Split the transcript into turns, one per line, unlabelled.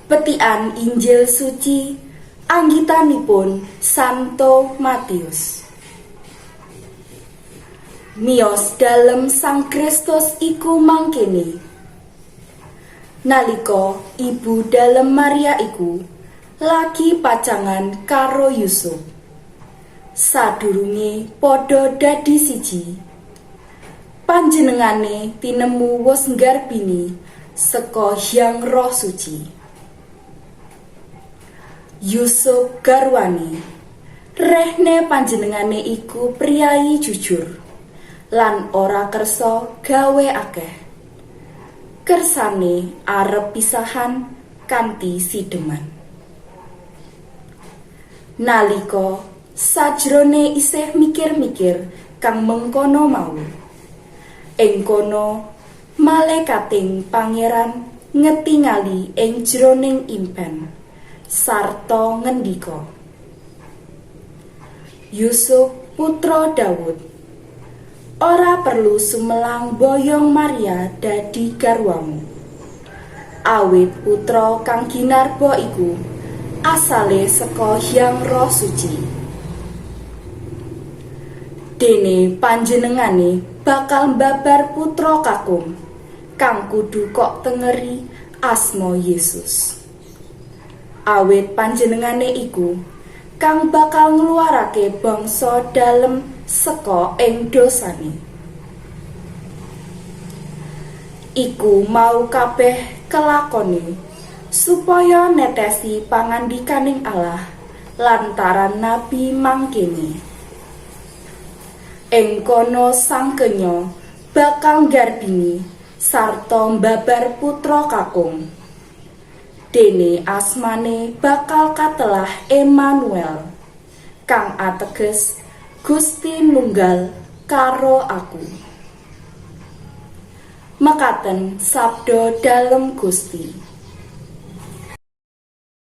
Petikan Injil Suci anggitanipun Santo Matius. Miyos dalem Sang Kristus iku mangkene. Nalika ibu dalem Maria iku lagi pacangan karo Yusuf, sadurunge padha dadi siji, panjenengane tinemu wus nggarbini saka Hyang Roh Suci. Yusuf garwane, rehne panjenengane iku priyayi jujur lan ora kersa gawe akeh, kersane arep pisahan kanthi sideman. Nalika sajrone isih mikir-mikir kang mengkono mau, ing kono malaikating Pangeran ngetingali ing jroning impen sarta ngendika, "Yusuf, putra Dawud, ora perlu sumelang boyong Maria dadi garwamu, awit putra kang ginarba iku asale saka Hyang Roh Suci. Dene panjenengane bakal mbabar putra kakung kang kudu kok tengeri asma Yesus, awit panjenengane iku kang bakal ngluwarake bangsa dalem saka ing dosane." Iku mau kabeh kelakone supaya netesi pangandikaning Allah lantaran nabi mangkene, "Ing kono sang kenya bakal nggarbini sarta mbabar putra kakung. Dene asmane bakal katelah Emmanuel, kang ateges Gusti nunggal karo aku." Mekaten sabda dalem Gusti.